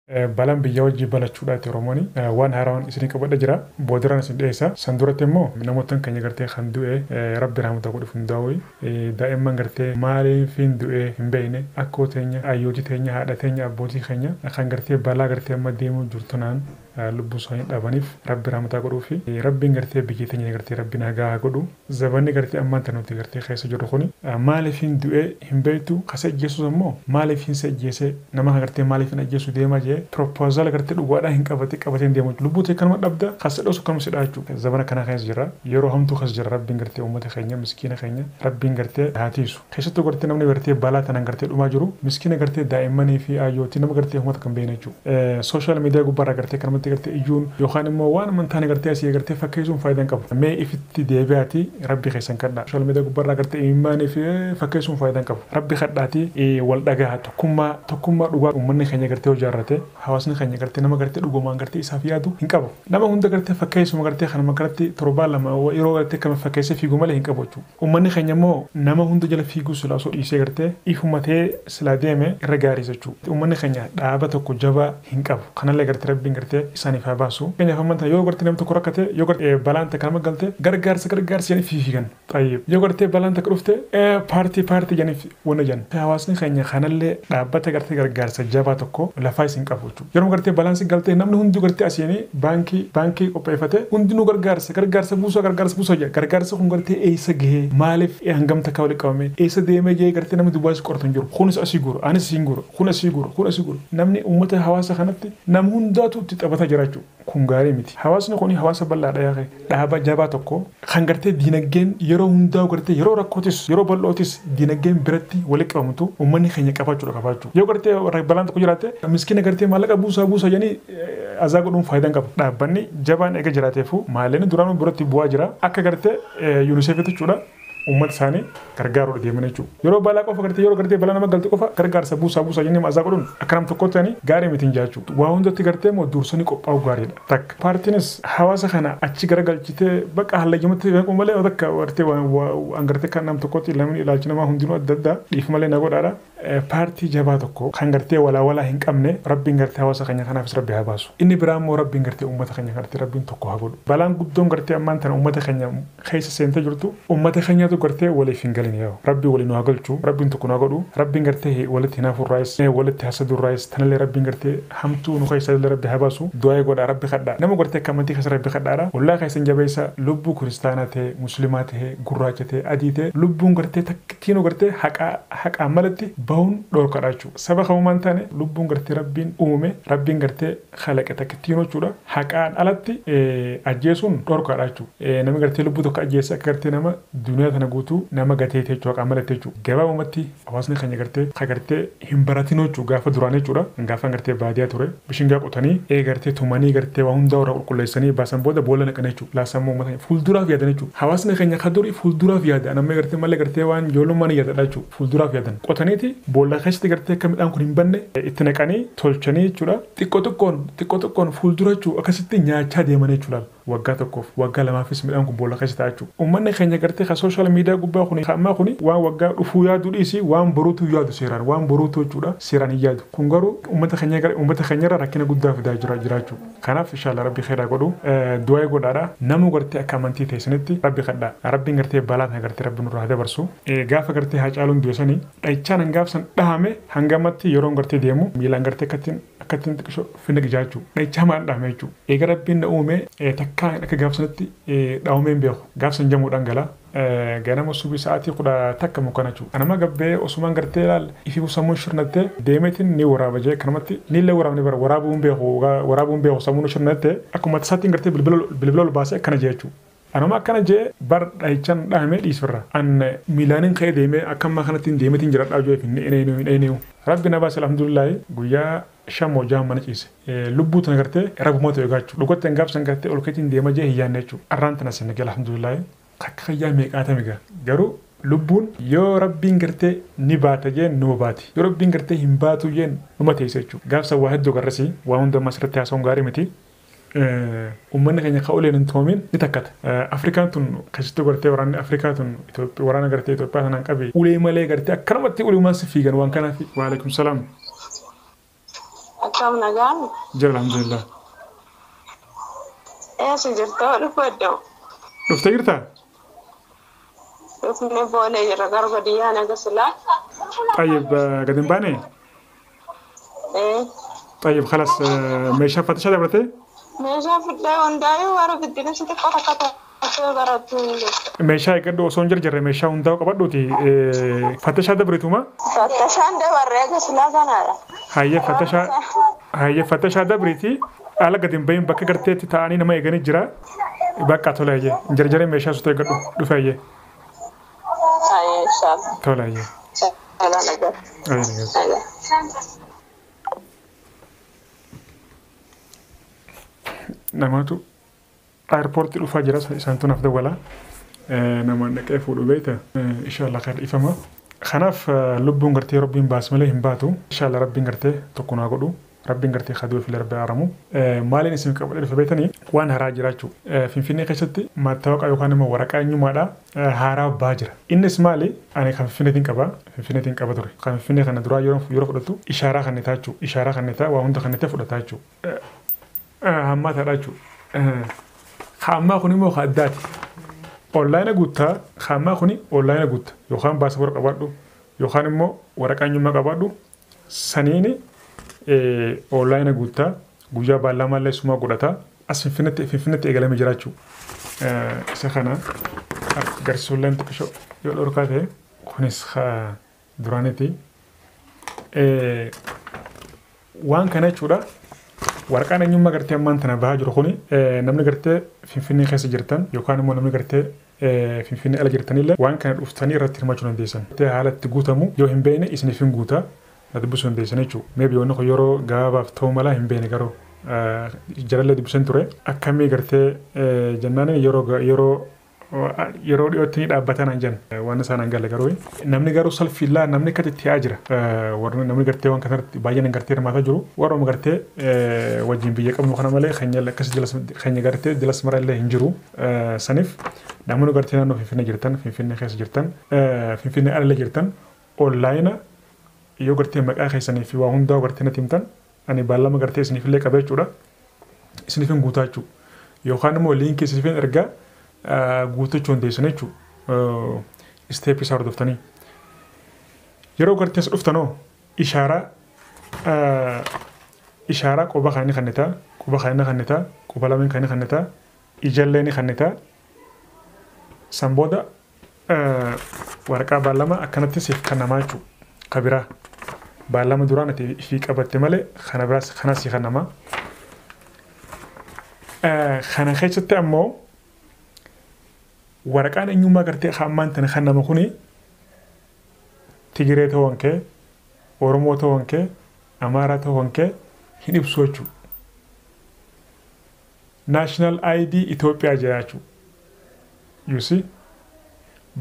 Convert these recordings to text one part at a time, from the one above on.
Balaan biyya wajjin balachuudhaati Oromoon waan haaraan isin qabadha jira. Boodaraan isin dhiyeessa. San duratti immoo namoota keenya gartee kan du'e rabbi rahmata godhuuf hundaa'u daa'imman gartee maaliif hin du'e hin beekne akkoo teenya ayyootii teenya haadha teenya abbootii keenya kan gartee balaa gartee amma deemuu jirtu naan lubbuu isaanii dhabaniif rabbi rahmataa godhuu fi rabbiin gartee biyya teenya gartee rabbi nagaa haa godhu. Zabanni gartee ammaan tan nuti gartee keessa jirru kuni maaliif hin du'e hin beektu kasa ajjeesus immoo maaliif hin ajjeese nama gartee maaliif hin ajjeesu deemaa jee proposal gartee dhugaadhaan hin qabate qabatee hin deemu lubbuu ta'e kanuma dhabda kasa dhosu kanuma si dhaachuu zabana kana keessa jira yeroo hamtuu keessa jira rabbiin gartee uummata keenya miskiina keenya rabbiin gartee haa tiisu keessattuu gartee namni gartee balaa tanaan gartee dhumaa jiru miskiina gartee daa'immanii fi ayyootii nama gartee uummata kan beekne jechuudha. Sooshaal miidiyaa gubbaarraa gartee kanumatti gartee iyyuun yookaan immoo waan amantaan gartee asii gartee fakkeessuun faayidaa hin qabu. Mee ifitti deebi'aati rabbi keessan kadhaa. Sooshaal miidiyaa gubbaarraa gartee imimmaanii fi fakkeessuun faayidaa hin qabu. Rabbi kadhaati wal dhagaha tokkummaa tokkummaa dhugaa uummanni keenya gartee hojjaarrate hawaasni keenya gartee nama gartee dhugumaan gartee isaaf yaadu hin qabu. Nama hunda gartee fakkeessuma gartee kanuma gartee torbaan lama yeroo gartee kan fakkeessee fiigu malee hin qabu jechuudha. Uummanni keenya immoo nama hunda jala fiiguu silaa osoo dhiisee gartee ifumatee silaa deeme irra gaarii jechuudha. Uummanni keenya dhaaba tokko jabaa hin qabu. Kanallee gartee rabbiin gartee isaaniif haa baasu. Keenyaaf ammaan yoo gartee namni tokko rakkate yoo gartee balaan takka nama galte gargaarsa gargaarsa jedhanii fiigan. Xayyib. Yoo gartee balaan takka dhufte paartii paartii jedhanii wanna jedhan. Hawaasni keenya kanallee dhaabbata gartee gargaarsa jabaa tokko lafaa isin qabu jechuudha. Yeroo gartee balaan si galtee namni hunduu gartee asiinii baankii baankii qopheeffate hundinuu gargaarsa gargaarsa buusaa gargaarsa buusaa jedha. Gargaarsa kun gartee eessa gahee maaliif hangam takka walitti qabame eessa deemee jee gartee namni duwwaa si qoratu hin jiru. Kunis asii guru anis asiin guru kun asii guru kun asii guru namni uummata hawaasa kanatti nama hundaatu itti taphataa jira jechuudha. Kun gaarii miti. Hawaasni kun hawaasa bal'aadha yaaqe dhaaba jabaa tokko kan gartee diinagdeen yeroo hundaa gartee yeroo rakkootis yeroo bal'ootis diinagdeen biratti walitti qabamtu uummanni keenya qabaachuudha qabaachuu. Yoo gartee balaan tokko jiraatte miskiina gartee maallaqa buusaa buusaa jedhanii azaa godhuun faayidaa hin qabu. Dhaabbanni jabaan eega jiraateefu maallaqni duraanuu biratti bu'aa jira akka gartee yuuniseefitti jechuudha. Uummata isaanii gargaaruudha deeman jechuudha. Yeroo balaa qofa gartee yeroo gartee balaa nama galte qofa gargaarsa buusaa buusaa jennee azaa godhuun akka nam tokkotti ta'anii gaarii miti hin jechuudha. Waa hundatti gartee immoo dursanii qophaa'u gaariidha. Takka paartiinis hawaasa kana achi garagalchitee bakka hallayyamatti beeku malee takka gartee waan gartee kan nam tokkotti lamni ilaalchi namaa hundinuu adda addaa dhiif malee na godhaadha. Paartii jabaa tokko kan gartee walaa walaa hin qabne rabbiin gartee hawaasa keenya kanaafis rabbi haa baasu. Inni biraa immoo rabbiin gartee uummata keenya gartee rabbiin tokko haa godhu. Balaan guddoon gartee ammaan tana uummata keenya keessa seentee jirtu uummata keenyatu gartee waliif hin galin yaa'u. Rabbi waliin nu haa galchu, rabbiin tokko nu haa godhu, rabbiin gartee walitti hinaafurraayis, walitti hasadurraayis, tanallee rabbiin gartee hamtuu nu keessa illee rabbi haa baasu. Du'aa godhaa rabbi kadhaa. Nama gartee akka amantii keessa rabbi kadhaadha. Ollaa keessa hin jabeessa lubbuu kiristaanaa ta'e, musliimaa ta'e, gurraacha ta'e, adii ta'e lubbuun gartee takkittiinuu gartee haqaan malatti bahuun dhorkadha jechuudha. Saba kamumaan taane lubbuun gartee rabbiin uume rabbiin gartee kalaqe takkittiinuu jechuudha. Haqaan alatti ajjeesuun dhorkadha jechuudha. Namni gartee lubbuu tokko ajjeese akka gartee nama duniyaa tana guutuu nama gateete jechuudha haqaan malatti jechuudha. Gabaabumatti hawaasni keenya gartee ka gartee hin baratin jechuudha gaafa duraan jechuudha. Gaafa gartee baadiyaa ture bishingaa qotanii gartee tumanii gartee waa hundaa irraa qulqulleessanii baasan booda boolla naqan jechuudha. Laasammoo uummata fuulduraaf yaadan jechuudha. Hawaasni keenya ka durii fuulduraaf yaada. Namni gartee malee gartee waan ijoollummaan yaadadha jechuudha. Fuulduraaf yaadan. Qotaniiti boolla keessatti gartee akka midhaan kun hin banne itti naqanii tolchanii jechuudha. Xiqqoo xiqqoon xiqqoo xiqqoon fuuldura jechuudha akkasitti nyaachaa deeman jechuudha. Waggaa tokkoof waggaa lamaafis midhaan kun boolla keessa ta'a jechuudha. Uummanni keenya gartee ka sooshaal miidiyaa gubbaa kun ammaa kun waan waggaa dhufuu yaadu dhiisi waan boruutu yaadu seeraan waan boruutu jechuudha seeraan hin yaadu. Kun garuu uummata keenya uummata keenyarra rakkina guddaa fidaa jira jechuudha. Kanaaf inshallah rabbi khairaa godhu du'aa godhaadha. Namuu gartee akka amantii teessanitti rabbi kadhaa. Rabbiin gartee balaa kana gartee rabbi nurraa dabarsu. Gaafa gartee Haacaaluun du'e sanii dhahichaan hangaaf san dhahame hangamatti yeroon gartee deemu miilaan gartee akkattiin akkattiin xiqqisho finna gijaa jechuudha. Dhahichaa maal dhahame jechuudha. Eega rabbiin na uume takkaa akka gaaf sanatti dhahamee hin beeku. Gaaf san jamuudhaan gala. Ganama subii sa'aatii 11 mukkana jechuudha. Anama gabbee osumaan gartee ilaal ifi sammuun shirnattee deemeetiin ni waraaba jee kanumatti ni illee waraabni bara waraabuun beeku waraabuun beeku sammuun shirnattee akkuma tasaattiin gartee bilbila ol baasee akkana jee jechuudha. Anuma akkana jee bar dhahichaan dhahame dhiisirra. An miilaaniin ka'ee deemee akka ammaa kanatti deemeetiin jiraadhaa jiru hin eenyu. Rabbi na baase alhamdulillahi guyyaa 5 moo 6 mana ciise. Lubbuu tana gartee rabbuma ta'e gaachuu. Dhugotti hangaaf san gartee ol keetiin deema jee hin yaadne jechuudha. Arraan tana sinna gala alhamdulillahi. Akka fayyaa meeqaatame gaa. Garuu lubbuun yoo rabbiin gartee ni baata jeen numa baati. Yoo rabbiin gartee hin baatu jeen numa teessa jechuudha. Gaafsa waa hedduu garrasii waa hunda ammas irratti haasa'uun gaarii miti. Uummanni keenya ka uleen hin tumamin ni takkata. Afrikaan tun keessattuu gartee waraanni Afrikaa tun waraana gartee Itoophiyaa sanaan qabe ulee malee gartee akkanumatti uleemaan si fiigan waan kanaaf. Waalaikum salaam. Akkam nagaan? Jira alhamdulillah. Eessa jirta? Dhufadhu. Dhuftee jirtaa? Dhufne boolee jira gara baadiyyaa naga silaa. طيب gad hin baane? Ee. طيب خلاص meeshaa fattishaa dabalatee? Meeshaa fidee hundaa'uu warra biddeen xixiqqoo takka taatee barattu hin jirtu. Meeshaa eeggadhu osoo hin jarjarre meeshaa hundaa'u qabadhuuti fattishaa dabrituma. Fattashaan dabarree aga silaa kanaadha. Hayyee fattashaa hayyee fattashaa dabriiti ala gad hin bahin bakka garteetti taa'anii nama eeganii jira. Bakka tola hayyee hin jarjarre meeshaa suuta eeggadhu dhufe hayyee. Hayyee inshallah. Tola hayyee. Tola nagaa. Hayyee nagaa. Nagaa. Namatu airpoortii dhufaa jira isaantu naaf dawwala. Namaan dhaqee fuudhu beekta. Inshallah kan ifama. Kanaaf lubbuun gartee rabbiin baas malee hin baatu. Inshallah rabbiin gartee tokko naa godhu. Rabbiin gartee kaduu fi rabbi aramu. Maaliin isin qabadhe dhufe beektanii waan haaraa jiraachuu. Finfinnee keessatti maattawaqa yookaan immoo waraqaa eenyummaadha haaraa ba'aa jira. Innis maali? Ani kan Finfinneetiin qaba. Finfinneetiin qaba ture. Kan Finfinnee kana duraa yeroo fudhatu ishaaraa kan ta'aa jechuudha. Ishaaraa kan ta'aa waa hunda kan ta'e fudhataa jechuudha. Hammaataadha jechuudha. Hammaa kun immoo addaati. Onlaayina guuttaa hammaa kun onlaayina guutta yookaan baasaboora qabaadhu yookaan immoo waraqaa eenyummaa qabaadhu saniini onlaayina guuttaa guyyaa baallaa illee sumaa godhata as Finfinneetti eegalamee jira jechuudha. Isa kana agarsiisuulleen xiqqisho yoo dhorkaa ta'e kunis duraaniiti. Waan kana jechuudha. Waraqaan eenyummaa gartee ammaan tana bahaa jiru kuni namni gartee Finfinnee keessa jirtan yookaan immoo namni gartee Finfinnee ala jirtanillee waan kana dhuftanii irratti hirmaachuu dandeessan. Haala itti guutamu yoo hin beekne isiniif hin guuta na dubbisuu dandeessan jechuudha. Mee biyyoonni kun yeroo gabaabaaf ta'uu mala hin beekne garuu jalallee dubbisan ture akkamii gartee jennaan yeroo dhiyootti ni dhaabbatan an jenna waan isaan an galle garuu namni garuu salfiillaa namni akkatti itti yaa'aa jira. Warri namni gartee waan kanarratti baay'een gartee hirmaataa jiru warrooma gartee wajjin biyya qabnu kana malee keenya akkas keenya gartee jalas mara illee hin jiru. Saniif namoonni gartee naannoo Finfinnee jirtan Finfinnee keessa jirtan Finfinnee ala jirtan onlaayina yoo gartee maqaa keessanii fi waa hundaa gartee natti himtan ani baallama gartee isiniif illee qaba jechuudha. Isiniif hin guutaa jechuudha. Yookaan immoo liinkii isiniif hin ergaa guuttachuu dandeessan jechuudha. Isteeppii isaa hordoftanii. Yeroo gartee as dhuftanoo ishaaraa quba kan inni kennitaa, quba kan inni kennitaa, quba lameen kan inni kennitaa, ijallee ni kennitaa. San booda waraqaa baallama akkanatti siif kennamaa jechuudha. Ka biraa baallama duraan ati ifii qabatte malee kana biraas kana sii kennamaa. Kana keessatti ammoo waraqaan eenyummaa gartee hammaan tana kennama kuni Tigiree ta'uu hankee, Oromoo ta'uu hankee, Amaaraa ta'uu hankee hin ibsu jechuudha. National ID Itoophiyaa jira jechuudha. You see?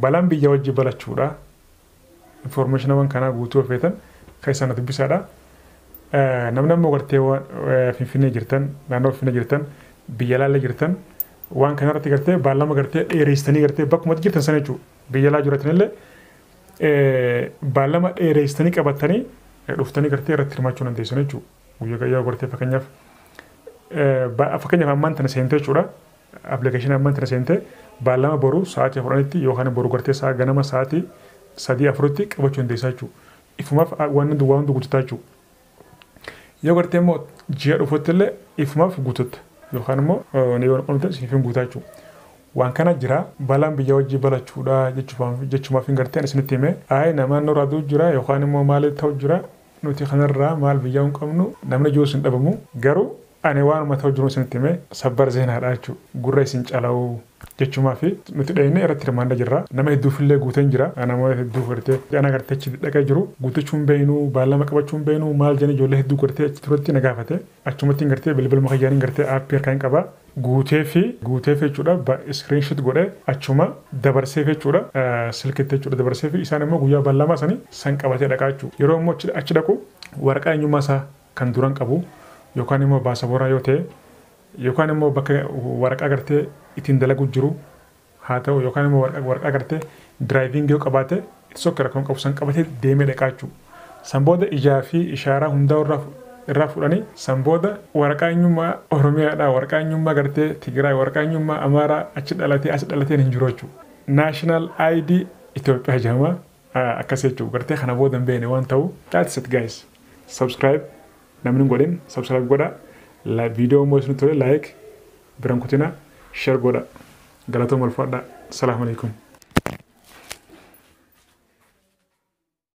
Balaan biyya wajji balachuudha. Informationawwan kanaa guutuu yoo feetan keessaa na dubbisaadha. Namni ammoo gartee Finfinnee jirtan, naannoo Finfinnee jirtan, biyya alaa jirtan waan kanarratti gartee baallama gartee dheereessitanii gartee bakkuma jirtan sana jechuudha. Biyya alaa jiraatan illee baallama dheereessitanii qabatanii dhuftanii gartee irratti hirmaachuu dandeessan jechuudha. Guyyaa guyyaa gartee fakkeenyaaf ammaan tana seentee jechuudha. Appilikeeshinii ammaan tana seentee baallama boruu sa'aatii 4tti yookaan boruu gartee sa'a ganama sa'aatii 3 4tti qabachuu dandeessaa jechuudha. Ifumaaf waan hundi waan guuttataa jechuudha. Yoo gartee immoo ji'a dhufutti illee ifumaaf guuttatta yookaan immoo yoo qunnamte siif hin guutaa jechuudha. Waan kana jira balaan biyya wajji balachuudha jechumaaf hin gartee isinitti hime. Ayi namaan nurraa du'u jira yookaan immoo maal ta'u jira nuti kanarraa maal biyya hin qabnu namni jiru hin dhabamu garuu ani waanuma ta'u jiru isinitti hime sabbar zeenaadha jechuudha. Gurra isin cala'u jechumaa fi nuti dhayinee irratti hirmaannaa jirra. Nama hedduufillee guuteen jira. Namoota hedduu gartee ana gartee achi dhaqee jiru guuttachuu hin beeknu baallama qabachuu hin beeknu maal jedhanii ijoollee hedduu gartee achi turetti na gaafate. Achumatti gartee bilbiluma kiyyaaniin gartee aappii harkaa hin qaba. Guutee fi jechuudha iskiriinshoot godhee achuma dabarsee jechuudha silkitti jechuudha dabarsee fi isaan immoo guyyaa baallamaa sanii san qabatee dhaqaa jechuudha. Yeroo immoo achi dhaqu waraqaa eenyummaa isaa kan duran qabu yookaan immoo baasaboraa yoo ta'e yookaan immoo bakka waraqaa gartee ittiin dalagu jiru haa ta'u yookaan immoo waraqaa gartee diraayiviingii yoo qabaate itti sokkira kan qabu san qabatee deemee dhaqaa jechuudha. San booda ijaa fi ishaaraa hundaa irraa Irraa fudhanii san booda waraqaa eenyummaa Oromiyaadhaa, waraqaa eenyummaa gartee Tigraay, waraqaa eenyummaa Amaaraa achi dhalatee as dhalateen hin jiru jechuudha. National ID Itoophiyaa jedhama akkas jechuudha. Gartee kana booda hin beekne waan ta'u. That's it, guys. Subscribe namni hin godhin subscribe godha. Viidiyoo immoo isin tole like biran kutina, share godha. Galatooma, ulfaadha. Salaamu alaikum.